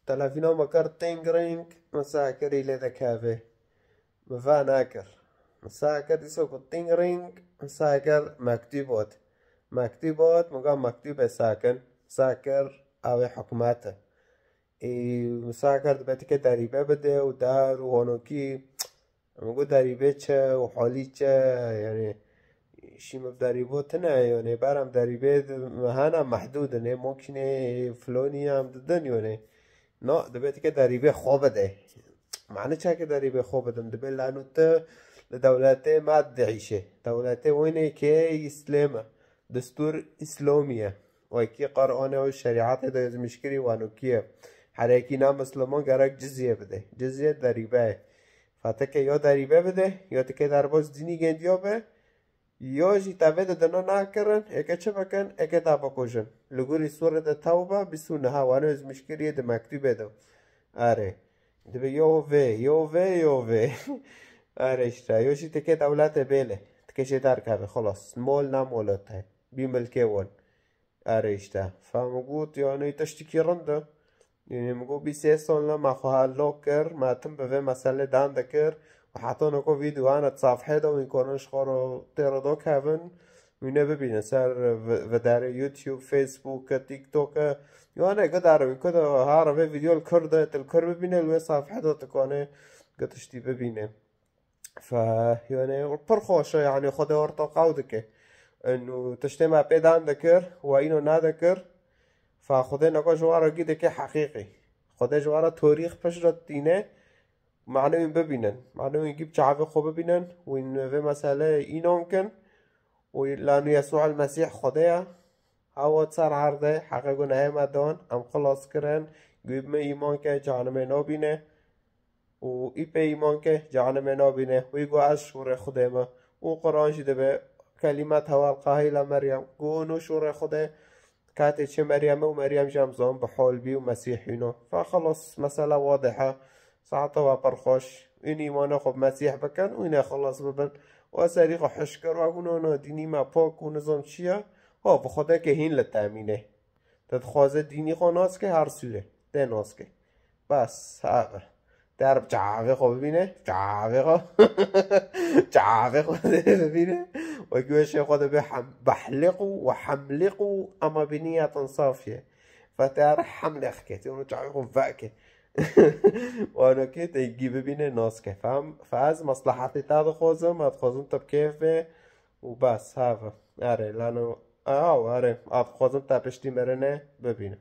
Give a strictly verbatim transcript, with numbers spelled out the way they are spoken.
Telefîna me kir ting ring, min seh kir î lê dekevê. Min ve nekir. Min seh kir dîsa ku ting ring, min seh kir mektûb hat. Mektûb hat, min got mektûbê sekin, seh kir ew ê hikûmet e. Ê, min seh kir dibe tike derîbe bide û der û honokî. Min got derîbê çi û holî çi, yanî şî min bi derîbo tine, yanî berem derîbê di-, hene mehdûd in, ê mokînê, ê filonî em didin, yanî na dibe tike derîbê xwe bide. Mane çeke derîbê xwe bidim, dibe lanu tu li dewletê me diîşe. Dewletê wînê kê îslêm e. Destûr îslomî ye. Wekî Qur'anê û şerîetê de yazmîşkirî wanokî ye. Herekî na misliman gerek cizye bide. Cizye derîbe ye. Fatike ya derîbe bide, ya dike derbas dînî gendiya be, ya jî tevê de dina nakirin, eke çi bikin, eke te bikujin. Li gorî sûrê de Tewbe bîst û neh, wana yazmîşkirî di mektûbê de. Erê. Dibe yo vê, yo vê, yo vê. Erê işte, yo jî dike dewletê bêle. Dike jê derkeve, xelas. Mol ne molo te. Bî milkê wan. Erê işte. Fa min got, yanî tiştekî rind e. Yanî min got bîst sê sal ne me xwe helo kir, me tim bi vê meselê dan dikir. Û heta niko vîdeo hene di safhê de, wî konin ji xwe re tê re dokevin. Wî ne bibînin ser vi-, vidarê YouTube, Facebook, TikTok. Yanî gidare wî ku de hare vê vîdeo li kir de, tu li kir bibîne, li wê safhê de tu kanê gi tiştî bibîne. Fe, yanî pir xweş e, yanî Xwedê orta qew dike. Û tiştê me pê dan dikir, we îno nadikir. Fe Xwedê neka ji we re gî dike heqîqî. Xwedê ji we re torîx pişt re tîne, mane wîn bibînin. Mane wîn gî bi çavê xwe bibînin, wîn vê meseleyê înan kin. Û lanu Yesû el Mesîh Xwedê ye. Hewa ser erdê, heqê gunehê me dan, em xilas kirin, gû me îman ke, cehenimê nabîne. Û î pê îman ke, cehenimê nabîne. Wî got, ez şûrê Xwedê me. Û Quran jî dibe, kelîmet hewa el qahîla Meryem. Got, no şûrê Xwedê, katê çê Meryemê û Meryem jî em zan bi hol bî û Mesîh hîno. Fe xelas, mesele wadih e. Saeta we pir xweş. Wîn îmana xwe bi Mesîh bikin, wînê xilas bibin. We serî xwe hişk kir, we got, no, no, dînî me pak û nizam çi ye. Ha, bi Xwedê ke hîn li temînê. Te dixwaze dînî xwe nas ke, her sûre. Tê nas ke. Bes, ev e. Der bi çavê xwe bibîne, çavê xwe. Çavê xwe dê bibîne. Wekî weşê xwe dibe hem-, behliq û we hemliq û ama bi niyetin safiye. Fe te her hemliq ke, tê onu çavê xwe veke. Wano ke te gî bibîne nas ke. Fem, fe ez maslahatê te dixwazim, ez dixwazim te bi kêf be. Û bes, have. Erê, lano, aw, erê, ez dixwazim te piştî mirinê bibînim.